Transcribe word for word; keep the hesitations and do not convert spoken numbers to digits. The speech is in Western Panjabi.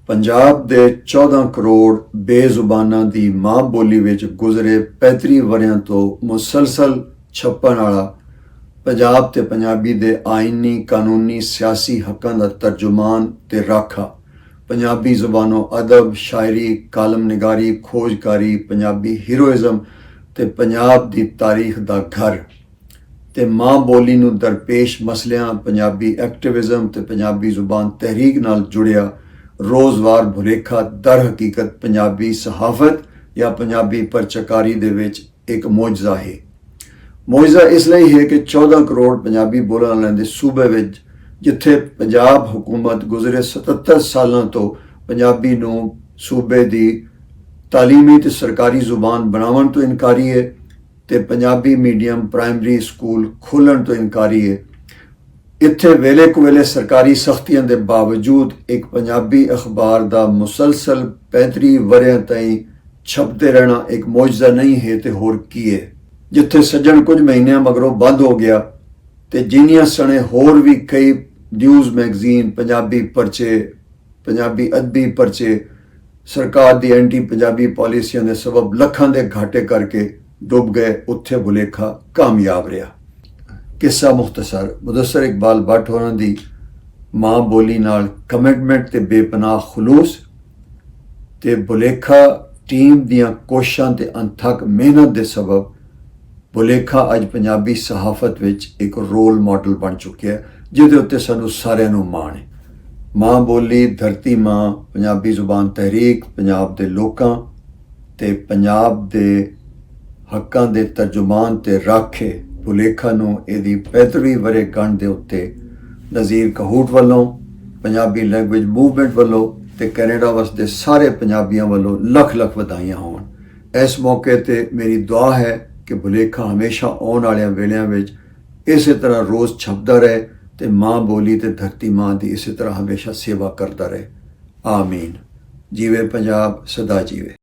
پنجاب دے چودہ کروڑ بے زباناں دی ماں بولی وچ گزرے پینتری وریاں تو مسلسل چھپن والا پنجاب تے پنجابی دے آئینی، قانونی، سیاسی حقاں دا ترجمان تے راکھا، پنجابی زبان و ادب، شاعری، کالم نگاری، کھوج کاری، پنجابی ہیروئزم تے پنجاب دی تاریخ دا گھر تے ماں بولی نوں درپیش مسئلیاں، پنجابی ایکٹیویزم تے پنجابی زبان تحریک نال جڑیا روزوار بھلیکھا در حقیقت پنجابی صحافت یا پنجابی پرچکاری دے وچ ایک معجزہ ہے۔ معجزہ اس لئی ہے کہ چودہ کروڑ پنجابی بولن والے دے صوبے وچ، جتھے پنجاب حکومت گزرے ستتر سالاں تو پنجابی نوں صوبے دی تعلیمی تے سرکاری زبان بناون تو انکاری ہے تے پنجابی میڈیم پرائمری سکول کھولن تو انکاری ہے، اتھے ویلے کویلے سرکاری سختیاں دے باوجود ایک پنجابی اخبار دا مسلسل پینتری وریاں تائیں چھپتے رہنا ایک معجزہ نہیں ہے تے ہور کی ہے؟ جتھے سجن کچھ مہینیاں مگروں بند ہو گیا تے جینیاں سنے ہور بھی کئی نیوز میگزین، پنجابی پرچے، پنجابی ادبی پرچے سرکار دی اینٹی پنجابی پالیسیاں دے سبب لکھاں دے گھاٹے کر کے ڈوب گئے، اتھے بھلیکھا کامیاب رہیا۔ قصہ مختصر، مدثر اقبال بٹ ہوراں دی ماں بولی نال کمٹمنٹ تے بے پناہ خلوص تے بھلیکھا ٹیم دیاں کوششاں تے انتھک محنت دے سبب بھلیکھا اج پنجابی صحافت وچ ایک رول ماڈل بن چکیا ہے، جس دے اُتے سانوں ساریاں نوں ماݨ ہے۔ ماں بولی، دھرتی ماں، پنجابی زبان تحریک، پنجاب دے لوکاں تے پنجاب دے حقاں دے ترجمان تے رکھ ہے۔ بھلیکھا نوں ایہدی پینتویں ورے گنڈ دے اُتے نذیر کہوٹ ولوں، پنجابی لینگویج موومنٹ ولوں تے کینیڈا وسدے سارے پنجابیاں ولوں لکھ لکھ ودھائیاں ہون۔ اس موقع تے میری دعا ہے کہ بھلیکھا ہمیشہ آن آلیاں ویلیاں وچ اسے طرح روز چھپدا رہے تے ماں بولی تے دھرتی ماں دی اسے طرح ہمیشہ سیوا کردا رہے۔ آمین۔ جیوے پنجاب، سدا جیوے۔